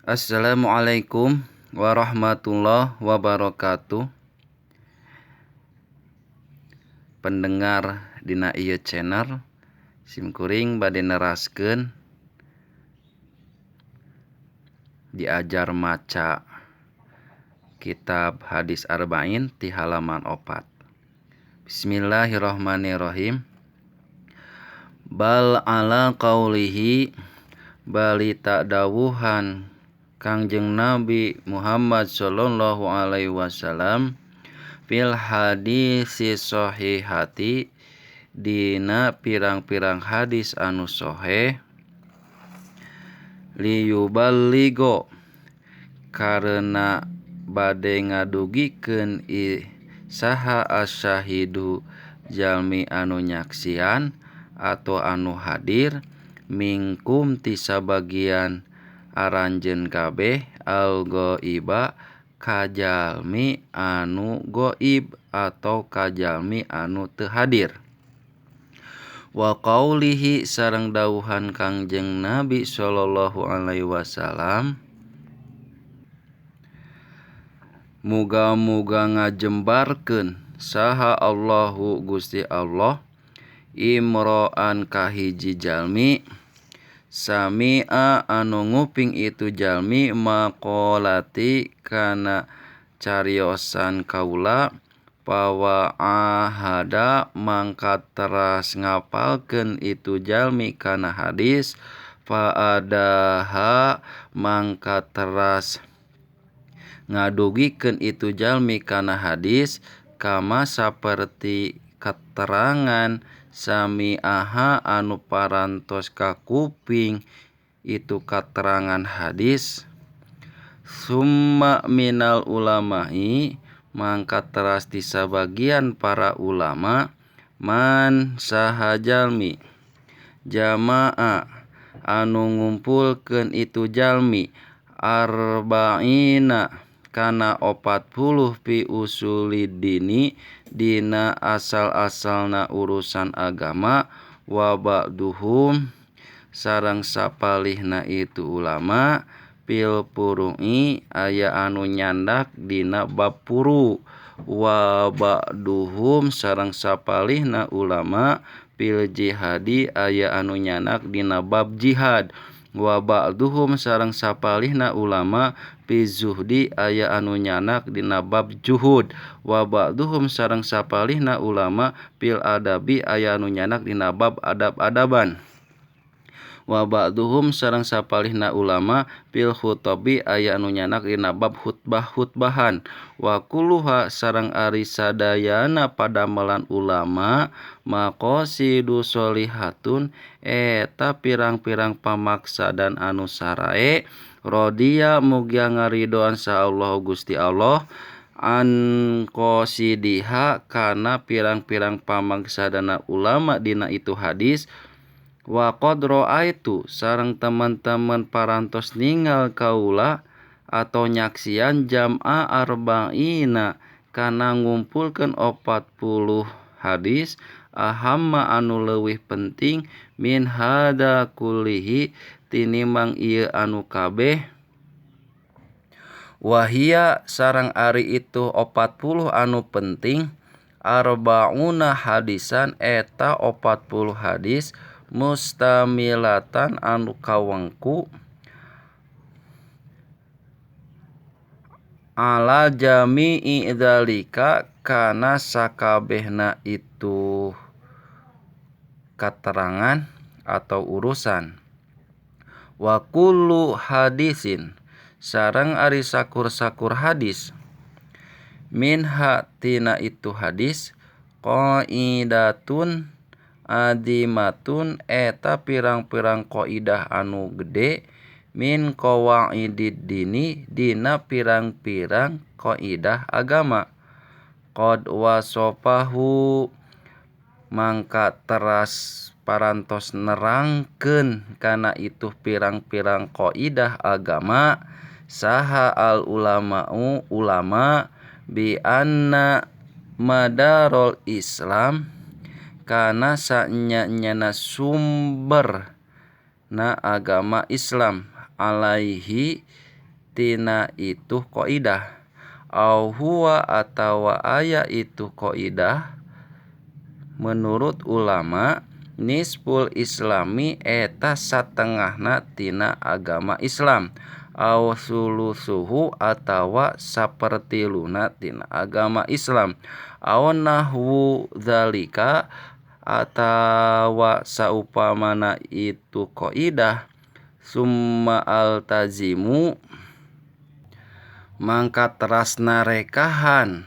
Assalamualaikum warahmatullahi wabarakatuh. Pendengar dina ieu channel simkuring bade neraskeun diajar maca kitab hadis arba'in ti halaman 4. Bismillahirrahmanirrahim. Bal ala qaulihi bali dawuhan Kangjeng Nabi Muhammad sallallahu alaihi wasallam fil hadisi sahihati dina pirang-pirang hadis anu sahih liyuballigo karena bade ngadugikeun saha asyahidu jalmi anu nyaksian atau anu hadir mingkum ti sabagian aranjeun kabeh al-ghaiba kajalmi anu ghaib atau kajalmi anu teu hadir. Wa qaulihi sareng dawuhan Kangjeng Nabi sallallahu alaihi wasallam muga-muga ngajembarkeun saha Allahu Gusti Allah imro'an kahiji jalmi sami'a anu nguping itu jalmi maqolati kana cariosan kaula pawa'ahada mangka teras ngapalkeun itu jalmi kana hadis fa'adaha mangka teras ngadugikeun itu jalmi kana hadis kama saperti keterangan sami'aha anu parantos kakuping itu katerangan hadis. Summa minal ulama'i mangka teras ti sabagian para ulama man saha jalmi jama'a anu ngumpulkeun itu jalmi arba'ina kana 40 fi usulidini dina asal-asalna urusan agama wa ba'duhum sareng sapalihna itu ulama fil furu'i aya anu nyandak dina bab furu wa ba'duhum sareng sapalihna ulama fil jihadi aya anu nyandak dina bab jihad wa ba'duhum sareng sapalihna ulama fi zuhdi aya anu nyandak dina bab juhud wa ba'duhum sareng sapalihna ulama fil adabi aya anu nyandak dina bab adab-adaban wa ba'duhum sareng sapalihna ulama fil khutobi aya anu nyandak dina bab khutbah-khutbahan wa kulluha sareng ari sadayana padamelan ulama maqasidu sholihatun eta pirang-pirang pamaksadan anu sarae rodiya mugia ngaridoan sa Allah Gusti Allah an qasidiha kana pirang-pirang pamaksadana ulama dina itu hadis. Wa qad ra'aitu sareng teman-teman parantos ningal kaula atau nyaksian jam'a arba'ina kana ngumpulkeun 40 hadis ahamma anu leuwih penting min hada kullihi tinimbang ieu anu kabeh. Wahia sareng ari itu 40 anu penting arba'una hadisan eta 40 hadis mustamilatan anu kawengku ala jami'i dzalika kana sakabehna itu keterangan atau urusan. Wa kullu hadisin sareng ari sakur-sakur hadis minha tina itu hadis qaidatun adimatun eta pirang-pirang kaidah anu gede min qawaidid dini dina pirang-pirang kaidah agama. Qad wasofahu mangka teras parantos nerangkeun kana itu pirang-pirang kaidah agama saha al ulama'u ulama bi anna madarul Islam kana sanya-nyana sumber na agama Islam alaihi tina itu qaidah au huwa atawa aya itu qaidah menurut ulama nisful islami eta satengahna tina agama Islam au sulusuhu atawa sapertiluna tina agama Islam au nahwu zalika atawa saupamana itu qaidah summa altazimu mangka teras narekahan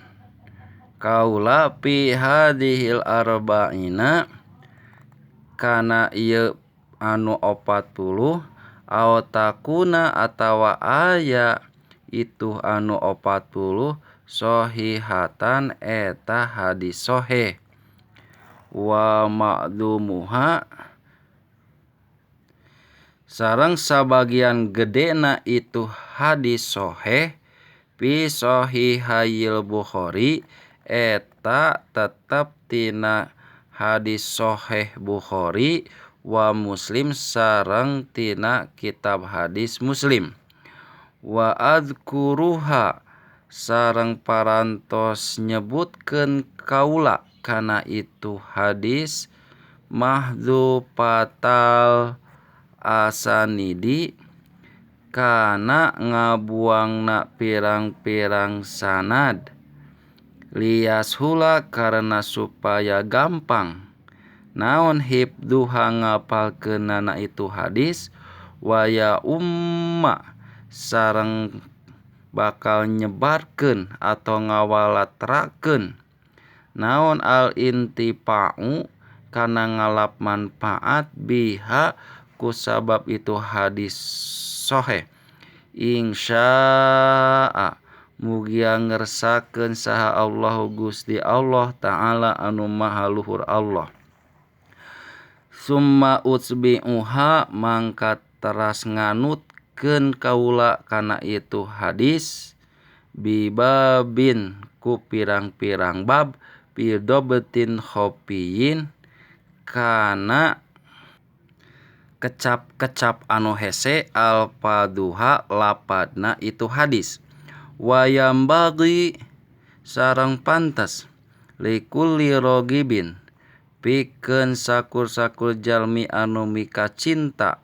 kaula fi hadhil arba'ina kana ieu anu 40 aw takuna atawa aya itu anu 40 sahihatan eta hadis sahih wa ma'dumuha sareng sabagian gedena itu hadis sahih fi sahihayil Bukhari eta tetep tina hadis sahih Bukhari wa Muslim sareng tina kitab hadis Muslim wa adzkuruha sareng parantos nyebutkeun kaula kana itu hadis mahdzufatal asanidi kana ngabuangna pirang-pirang sanad liyashula karena supaya gampang naon hifdzuha ngapalkeunana itu hadis waya umma sareng bakal nyebarkeun atau ngawalatrakeun naon al intifa'u kana ngalap manfaat biha kusabab itu hadis sahih insyaa mugia ngersakeun saha Allahu Gusti Allah Ta'ala anu maha luhur Allah summa utsbi'uha mangka teras nganutkeun kaula kana itu hadis bibabin ku pirang-pirang bab fi dhabatin khafiyin kana kecap-kecap anu hese alfaduha lapadna itu hadis wayambagi sareng pantes likulli ragibin pikeun sakur-sakur jalmi anu mikacinta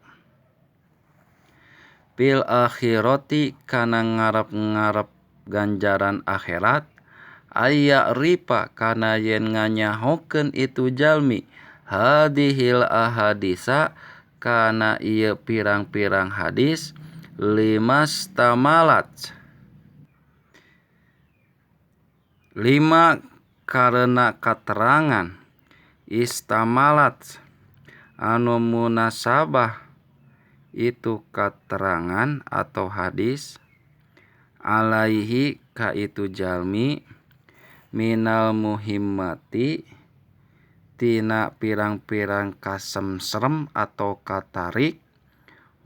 fil akhirati kana ngarep-ngarep ganjaran akhirat aya rifa kana yen nganyahokeun itu jalmi hadhil ahadisa kana ieu pirang-pirang hadis limas tamalat lima karena katerangan istamalat anu munasabah itu katerangan atau hadis alaihi ka itu jalmi minal muhimmati tina pirang-pirang kasemserem atau katarik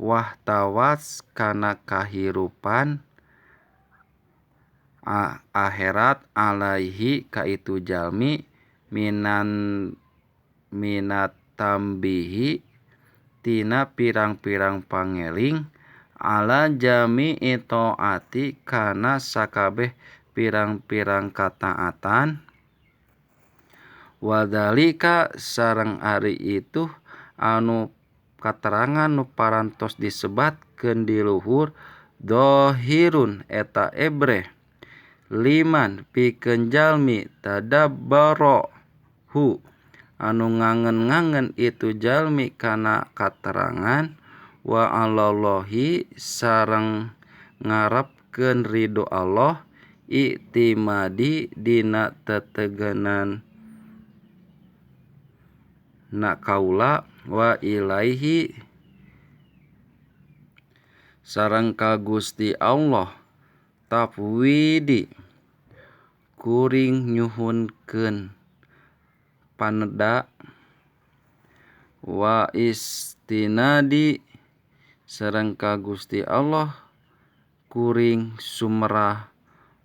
wahtawas kana kahirupan akhirat alaihi ka itu jalmi minat tambihi tina pirang-pirang pangeling ala jami'i taati kana sakabeh pirang-pirang kataatan wadalika sareng ari itu anu katerangan nu parantos disebatkeun di luhur dohirun eta ebreh liman pikeun jalmi tadabbarahu anu ngangen-ngangen itu jalmi kana katerangan wa alallahi sareng ngarepkeun ridho Allah iktimadi dina tetegenan na kaula wa ilaihi sareng ka Gusti Allah tafwidi kuring nyuhunkeun paneda wa istinadi sareng ka Gusti Allah kuring sumerah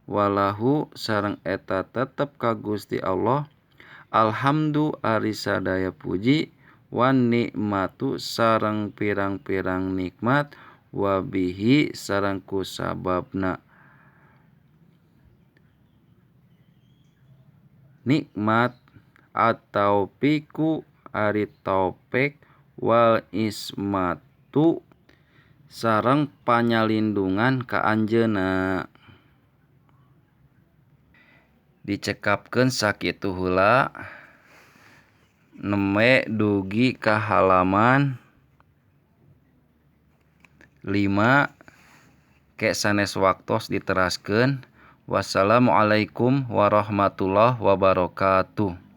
walahu sareng eta tetep ka Gusti Allah alhamdu ari sadaya puji wan nikmatu sareng pirang-pirang nikmat Wa bihi sareng kusababna nikmat at-taufiqu ari taufik wal ismatu sareng panyalindungan ka anjeunna. Dicekapkeun sakitu heula nembe dugi ka halaman 5 ke sanes waktos diteraskeun. Wassalamualaikum warahmatullahi wabarakatuh.